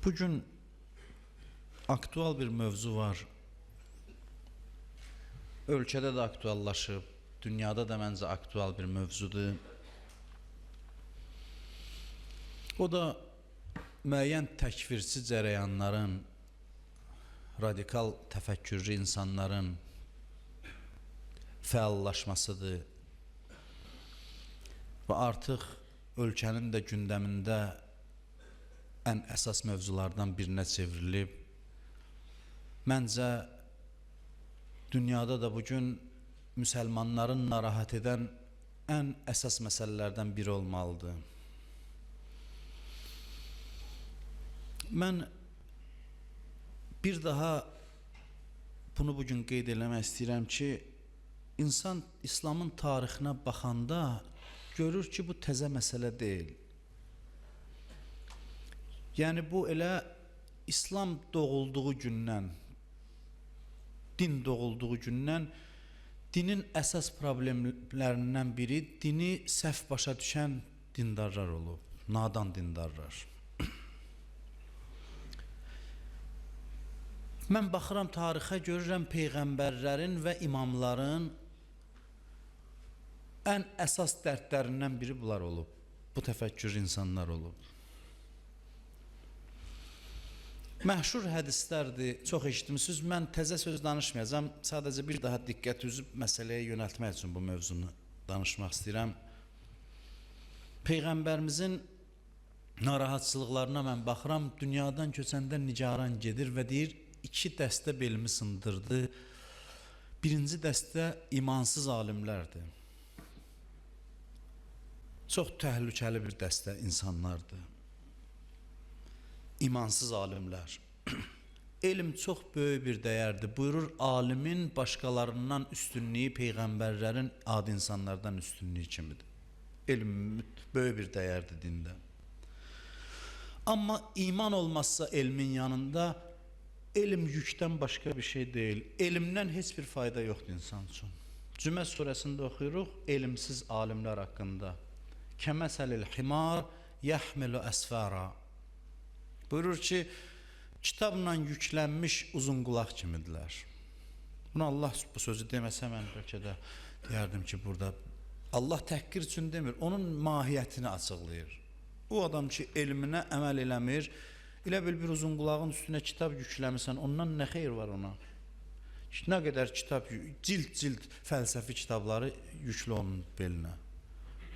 Bugün aktual bir mövzu var. Ölkədə də aktuallaşıb, dünyada da məncə aktual bir mövzudur. O da müəyyən təkfirçi cərəyanların, radikal təfəkkürlü insanların fəallaşmasıdır. Və artıq ölkənin də gündəmində ən əsas mövzulardan birinə çevrilib. Məncə dünyada da bugün müsəlmanların narahat edən ən əsas məsələlərdən biri olmalıdır. Mən bir daha bunu bugün qeyd eləmək istəyirəm ki, insan İslamın tarixinə baxanda görür ki, bu təzə məsələ deyil. Yəni bu elə İslam doğulduğu gündən, din doğulduğu gündən dinin əsas problemlərindən biri dini səhv başa düşən dindarlar olub, nadan dindarlar. Mən baxıram tarixə, görürəm peyğəmbərlərin və imamların ən əsas dərdlərindən biri bunlar olub. Bu təfəkkür insanlar olub. Məşhur hədislərdir, çox eşitmişsiniz. Mən təzə söz danışmayacağam. Sadəcə bir daha diqqət üzüb məsələyə yönəltmək üçün bu mövzunu danışmaq istəyirəm. Peyğəmbərimizin narahatçılıqlarına mən baxıram. Dünyadan köçəndə nigaran gedir və deyir, iki dəstə belimi sındırdı. Birinci dəstə imansız alimlərdir. Çox təhlükəli bir dəstə insanlardır. İmansız alimlər. Elm çox böyük bir dəyərdir. Buyurur, alimin başqalarından üstünlüyü peyğəmbərlərin adi insanlardan üstünlüyü kimidir. Elm böyük bir dəyərdir dində. Amma iman olmazsa elmin yanında, elm yükdən başqa bir şey deyil. Elmdən heç bir fayda yoxdur insan üçün. Cümə surəsində oxuyuruq elmsiz alimlər haqqında. Kəməsəlil himar yəhmilu əsfara. Buyurur ki, kitabla yüklənmiş uzun qulaq kimidirlər. Bunu Allah bu sözü deməsə mən bəlkə də deyərdim ki, burada Allah təhqir üçün demir, onun mahiyyətini açıqlayır. O adam ki, elminə əməl eləmir, elə bil bir uzun qulağın üstünə kitab yükləmirsən, ondan nə xeyir var ona? Nə qədər kitab, cild-cild fəlsəfi kitabları yüklü onun belinə.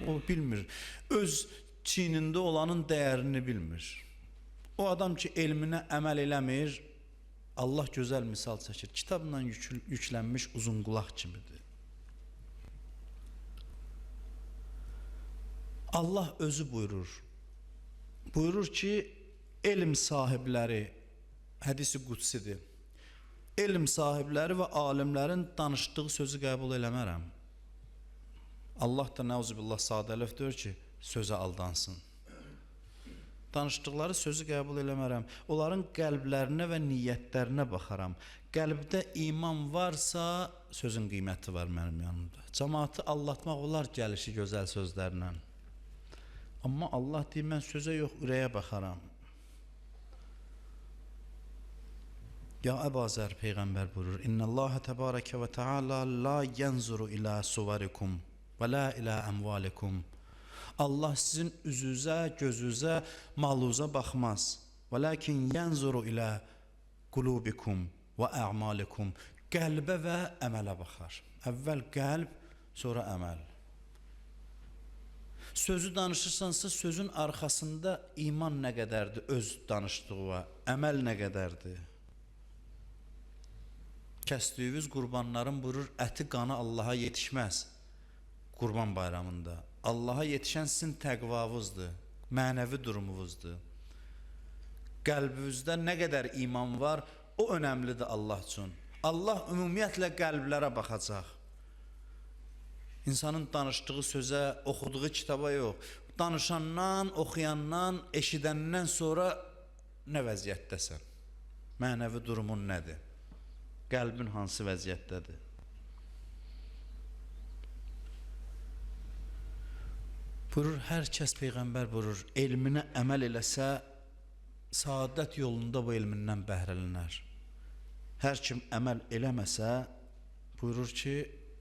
O bilmir, öz çiynində olanın dəyərini bilmir. O adam ki, elminə əməl eləmir, Allah gözəl misal çəkir. Kitabla yüklənmiş uzun qulaq kimidir. Allah özü buyurur. Buyurur ki, elm sahibləri, hədisi qudsidir, elm sahibləri və alimlərin danışdığı sözü qəbul eləmərəm. Allah da nəuzubillah sadəlöv deyir ki, sözə aldansın. Danışdıqları sözü qəbul eləmərəm. Onların qəlblərinə və niyyətlərinə baxaram. Qəlbdə iman varsa, sözün qiyməti var mənim yanımda. Cəmaatı aldatmaq olar gəlişi gözəl sözlərlə. Amma Allah deyir, mən sözə yox, ürəyə baxaram. Ya Əba Zər Peyğəmbər buyurur, İnnəlləhə təbarəkə və təalə la yənzuru ilə suvarikum və la ilə əmvalikum. Allah sizin üzünüzə, gözünüzə, malınıza baxmaz. Və lakin yənzuru ilə qulubikum və ə'malikum. Qəlbə və əmələ baxar. Əvvəl qəlb, sonra əməl. Sözü danışırsansa, sözün arxasında iman nə qədərdir öz danışdığı, əməl nə qədərdir? Kəsdiyiniz qurbanların buyurur, əti qanı Allaha yetişməz Qurban bayramında. Allaha yetişən sizin təqvavızdır, mənəvi durumunuzdur. Qəlbinizdə nə qədər iman var, o önəmlidir Allah üçün. Allah ümumiyyətlə qəlblərə baxacaq. İnsanın danışdığı sözə, oxuduğu kitaba yox. Danışandan, oxuyandan, eşidəndən sonra nə vəziyyətdəsən? Mənəvi durumun nədir? Qəlbin hansı vəziyyətdədir? Buyurur, hər kəs Peyğəmbər buyurur, elminə əməl eləsə, saadət yolunda bu elmindən bəhrələnər. Hər kim əməl eləməsə, buyurur ki,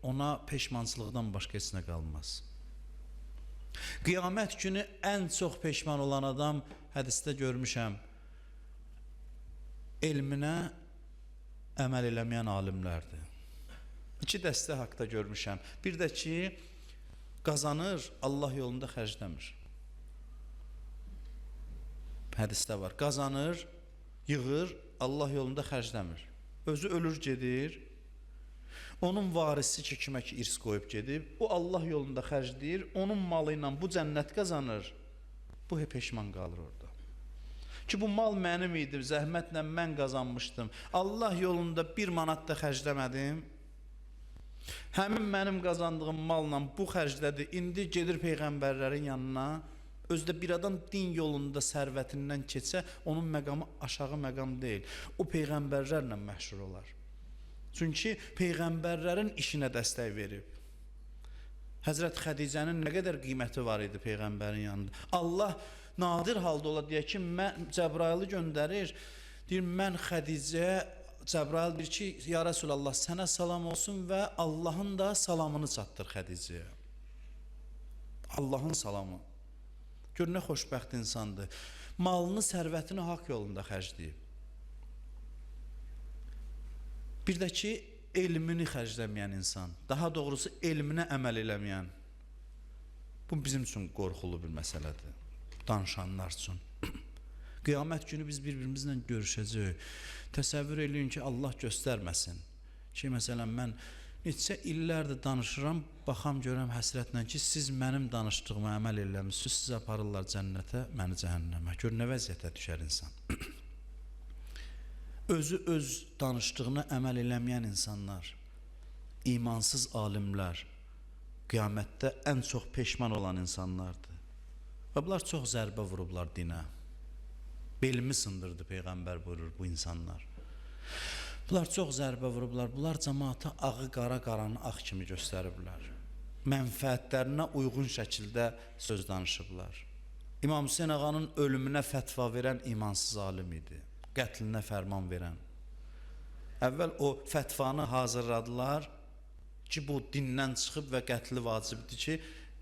ona peşmançılıqdan başqa heç nə qalmaz. Qiyamət günü ən çox peşman olan adam, hədisdə görmüşəm, elminə əməl eləməyən alimlərdir. İki dəstə haqda görmüşəm. Bir də ki, qazanır, Allah yolunda xərcləmir. Hədisdə var. Qazanır, yığır, Allah yolunda xərcləmir. Özü ölür, gedir. Onun varisi ki, kimə ki irs qoyub gedib, o Allah yolunda xərcləyir, onun malı ilə bu cənnət qazanır. Bu peşman qalır orada. Ki, bu mal mənim idi, zəhmətlə mən qazanmışdım. Allah yolunda bir manat da xərcləmədim. Həmin mənim qazandığım malla bu xərclədi. İndi gedir peyğəmbərlərin yanına. Özdə bir adam din yolunda sərvətindən keçsə, onun məqamı aşağı məqam deyil. O peyğəmbərlərlə məşhur olar. Çünki peyğəmbərlərin işinə dəstək verib. Həzrət Xədicənin nə qədər qiyməti var idi peyğəmbərin yanında. Allah nadir halda ola deyə ki, mən Cəbrailı göndərir. Deyir, mən Xədicəyə, Cəbrail deyir ki, ya Rəsulallah, sənə salam olsun və Allahın da salamını çatdır Xədicəyə. Allahın salamı. Gör, nə xoşbəxt insandır. Malını, sərvətini haqq yolunda xərcləyib. Bir də ki, elmini xərcləməyən insan, daha doğrusu elminə əməl eləməyən. Bu bizim üçün qorxulu bir məsələdir, danışanlar üçün. Qiyamət günü biz bir-birimizlə görüşəcəyik. Təsəvvür eləyin ki, Allah göstərməsin. Ki, məsələn, mən neçə illərdir danışıram, baxam, görəm həsrətlə ki, siz mənim danışdığıma əməl eləmişsiniz, siz aparırlar cənnətə, məni cəhənnəmə. Gör, nə vəziyyətə düşər insan. Özü öz danışdığına əməl eləməyən insanlar, imansız alimlər, qiyamətdə ən çox peşman olan insanlardır. Və bunlar çox zərbə vurublar dinə. Belimi sındırdı Peyğəmbər buyurur bu insanlar. Bunlar çox zərbə vurublar. Bunlar cəmaata ağı qara, qaranı ağ kimi göstəriblər. Mənfəətlərinə uyğun şəkildə söz danışıblar. İmam Hüseyn ağanın ölümünə fətva verən imansız alim idi. Qətlinə fərman verən. Əvvəl o fətvanı hazırladılar ki, bu dindən çıxıb və qətli vacibdir ki,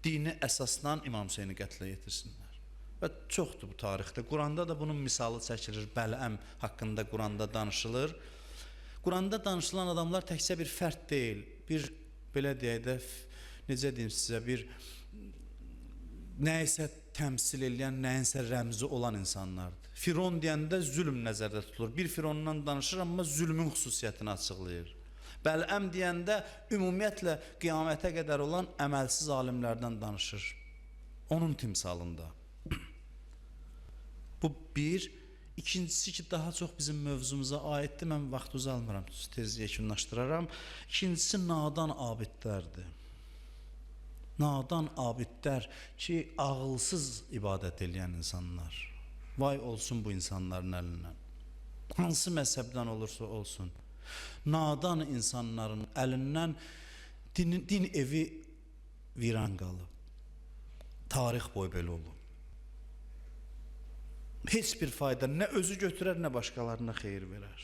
dini əsasdan İmam Hüseyni qətlə yetirsinlər. Və çoxdur bu tarixdə. Quranda da bunun misalı çəkilir. Bələm haqqında Quranda danışılır. Quranda danışılan adamlar təkcə bir fərd deyil. Bir, belə deyək də, necə deyim sizə, bir nəyisə təmsil eləyən, nəyinsə rəmzi olan insanlardır. Firon deyəndə zülm nəzərdə tutulur. Bir Firondan danışır, amma zülmün xüsusiyyətini açıqlayır. Bələm deyəndə ümumiyyətlə qiyamətə qədər olan əməlsiz alimlərdən danışır. Onun timsalında. Bu bir. İkincisi ki, daha çox bizim mövzumuza aiddir. Mən vaxt uzalmıram, tez yekunlaşdıraram. İkincisi nadan abidlərdir. Nadan abidlər ki, ağılsız ibadət eləyən insanlar. Vay olsun bu insanların əlindən. Hansı məzhəbdən olursa olsun. Nadan insanların əlindən din evi viran qalıb. Tarix boyu belə olub. Heç bir fayda nə özü götürər, nə başqalarına xeyir verər.